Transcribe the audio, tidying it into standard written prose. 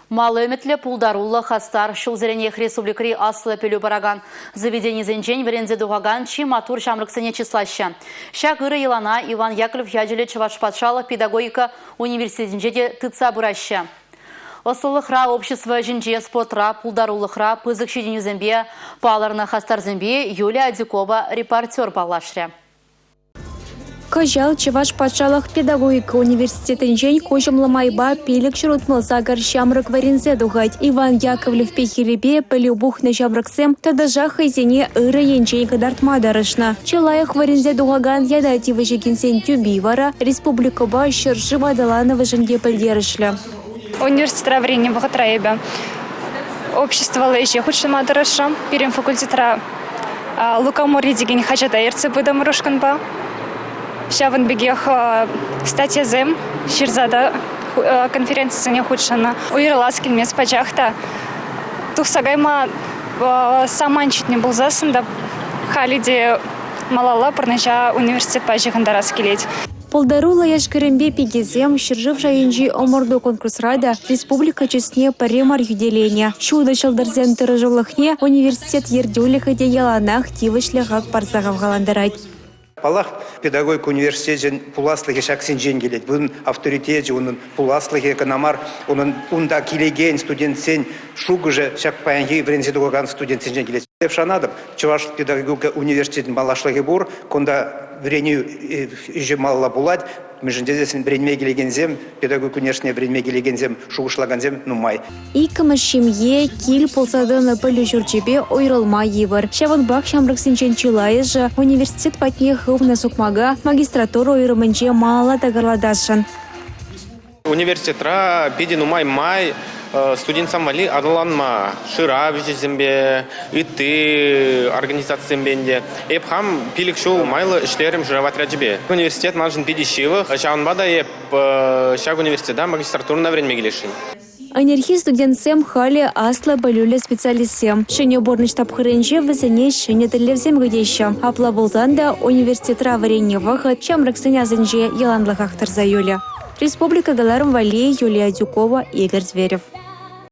Мал ӗмӗтлӗ, пултаруллӑ, хастар, ҫулсеренех республикӑри аслӑ пӗлӳ паракан заведенисенчен вӗренсе тухакан чи маттур ҫамрӑксене чыслаҫҫӗ. Ҫак ырӑ йӑлана Иван Яковлев ячӗллӗ Чӑваш патшалӑх педагогика университетӗнче те тытса пыраҫҫӗ. Ӑслӑлӑхра, общество ӗҫӗнче, спортра, пултарулӑхра пысӑк ҫитӗнӳсемпе палӑрнӑ хастарсемпе Юлия Адюкова репортер паллашрӗ. Кӑҫал Чӑваш патшалӑх педагогика университетӗнчен куҫӑмлӑ майпа 568 ҫамрӑк вӗренсе тухать. Иван Яковлев пехилӗпе пӗлӳ пухнӑ ҫамрӑксем тӑтӑшах хӑйсене ырӑ енчен кӑтартма тӑрӑшнӑ. Чи лайӑх вӗренсе тухакан ята тивӗҫекенсен тӳпи вара республикӑпа ҫӗршыв аталанӑвӗшӗн те пӗлтерӗшлӗ. Университетра вӗреннӗ вӑхӑтра эпӗ обществӑллӑ ӗҫе хутшӑнма тӑрӑшрӑм. Пирӗн факультетра Лукоморье текен хаҫата ертсе пытӑмӑр ушкӑнпа. Ҫавӑн пекех статьясем ҫырса та конференцисене хутшӑннӑ. Уйрӑлас килмест пачах та. Тухса кайма самант ҫитнӗ пулсассӑн та халӗ те малалла пурнӑҫа университетпа ҫыхӑнтарас килет. Пултаруллӑ яш-кӗрӗмпе пикесем ҫӗршыв шайӗнчи ӑмӑрту-конкурсра та республика чысне пӗрре мар хӳтӗленӗ. Ҫутӑ ҫӑлтӑрсен тӑрӑшулӑхне университет ертӳлӗхӗ те яланах тивӗҫлӗ хак парса хавхалантарать. Паллах, педагогика университечӗн пуласлӑхӗ ҫаксенчен килет. Унӑн авторитечӗ, унӑн пуласлӑхӗ кӑна мар, унӑн унта килекен студентсен шухӑшӗ ҫак паянхи вӗренсе тухакан студентсенчен килет. Эп шанатӑп, Чӑваш педагогика университечӗн малашлӑхӗ пур. Кунта вӗренӳ ӗҫӗ малалла пулать. Мӗншӗн тесессӗн вӗренме килекенсем, педагогика университетне вӗренме килекенсем, шухӑшлакансем нумай. Иккӗмӗш ҫемье кил пулса тӑнӑ пӗлӳ ҫурчӗпе уйрӑлма йывӑр. Ҫавӑнпах ҫамрӑксенчен чылайӑшӗ университет патне хывнӑ сукмака магистратура уйрӑмӗнче малалла такӑрлатасшӑн. Университетра питӗ нумай май студентсем валли аталанма, шырав ӗҫӗсемпе, ытти организацисемпе ӗнтӗ. Эп хам 5 ҫул майлӑ ӗҫлерӗм шырав отрячӗпе. Университет маншӑн питӗ ҫывӑх, ҫавӑнпа та эп ҫак университета магистратурӑна вӗренме килесшӗн. Ӗнерхи студентсем халӗ аслӑ пӗлӳллӗ специалистсем. Ҫӗнӗ пурнӑҫ тапхӑрӗнче вӗсене ҫӗнӗ тӗллевсем кӗтеҫҫӗ. Апла пулсан та университетра вӗреннӗ вӑхӑт ҫамрӑксен асӗнче яланлӑхах тӑрса юлӗ. Республика кӑларӑм валли Юлия Адюкова, Игорь Зверев.